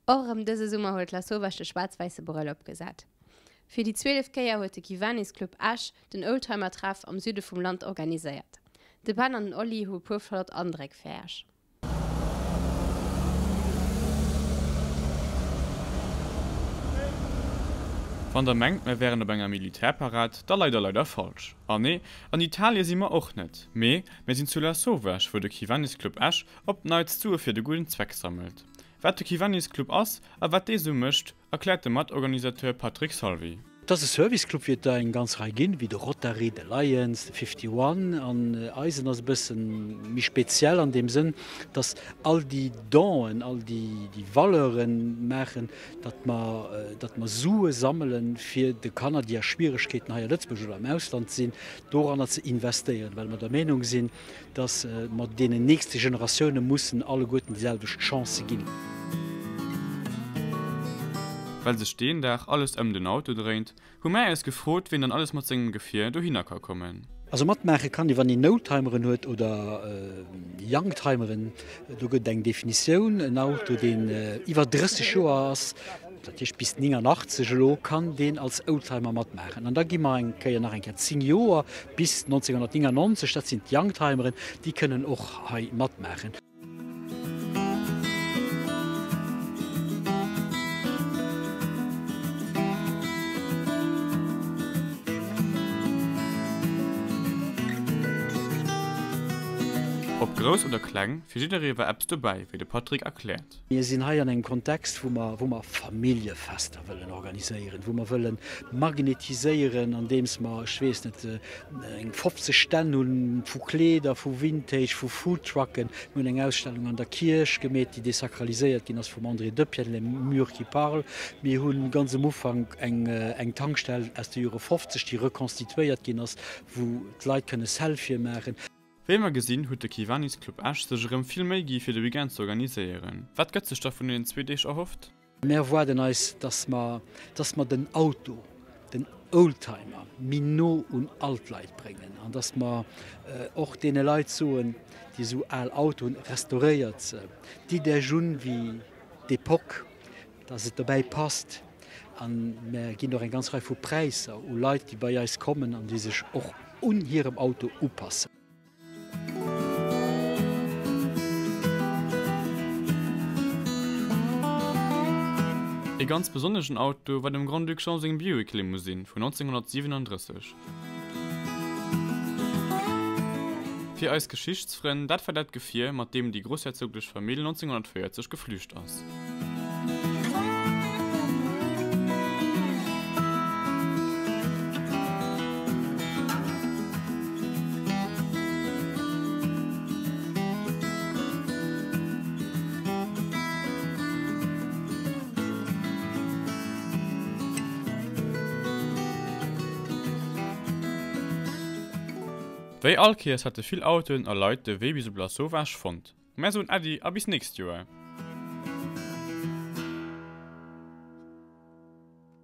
Och erëm dëse Summer huet Lasauvage de schwaarz-wäisse Brëll opgesat. Fir déi 12. Kéier huet de Kiwanis Club Esch den Oldtimer-Treff am Süde vum Land organiséiert. De Ben an den Oli hu e puer flott Andréck fir Äech. Wann der mengt mer wären op enger Militärparad, da leit der leider falsch. A nee, an Italie si mer och net, mee mir sinn zu Lasauvage, wou de Kiwanis Club Esch op d'Neits Sue fir de gudden Zweck sammelt. Wat de Kiwanis Club ass a wat dee sou mécht, erkläert de Matorganisateur Patrick Salvi. Et ass e Service Club, wéi et der eng ganz Rei ginn, wéi de Rotary, de Lions, de 51. An eisen ass e bësse méi speziell an deem Sënn, datt all déi Donen, all déi Valeure maachen, datt mer, datt mer Sue sammelen, fir de Kanner, déi a Schwieregkeeten hei a Lëtzebuerg oder am Ausland sinn, doranner ze investéieren, well mer der Meenung sinn, dass mer deenen nächste Generatioune mussen alleguerten déi selwecht Chancë ginn. Well sech deen Dag alles ëm den Auto dréint, hu mär eis gefrot, ween dann alles mat sengem Gefier dohinner ka kommen. Also matmaache kann ee wann een Oldtimeren huet oder Youngtimeren. Do gëtt et eng Definitioun, en Auto deen iwwer 30 Joer ass, dat heescht bis 89 elo, kann deen als Oldtimer matmaachen. An da gi mer eng Kéier nach eng Kéier 10 Joer bis 1999, dat sinn d'Youngtimeren, déi kënnen och hei matmaachen. Ob grouss oder kleng, fir jidderee war eppes dobäi, wéi de Patrick erkläert. Mir sinn hei an engem Kontext, wou mer, wou mer Familljefester wëllen organiséieren, wou mer wëlle magnetiséieren, andeems mer, ech weess net, eng 50 Stänn hunn vu Kleeder, vu Vintage, vu Foodtrucken. Mir hunn eng Ausstellung an der Kierch gemeet, déi desakraliséiert ginn ass vum André Depienne, Les murs qui parlent. Mir hu ganz um Ufank eng, eng Tankstell aus de Jore 50, déi reconstituéiert ginn ass, wou d'Leit kënne Selfie maachen. Wéi mer gesinn, huet de Kiwanis Club Esch sech erëm vill Méi gi fir de Weekend ze organiséieren. Wat gëtt sech da vun deenen zwee Deeg erhofft? Mär erwaarden eis, dass mer, dass mer den Auto, den Oldtimer méi no un all d'Leit bréngen an dass mer och deene Leit soen, déi esou al Autoen, restauréiert se, ditt Iech un wéi d'Epoque, dass et dobäi passt. A mär ginn och eng ganz Rei vu Präisser u Leit, déi bei eis kommen an déi sech och un hirem Auto upassen. E ganz besonneschen Auto war dem Grand-Duc Jean seng Buick Limousine vun 1937. Fir eis Geschichtsfrënn, dat war dat Gefier, mat deem déi groussherzoglech Famill 1940 geflücht ass. Wéi all Kéiers hate vill Autoen a Leit de Wee bis op Lasauvage fonnt. Mär soen Äddi a bis nächst Joer!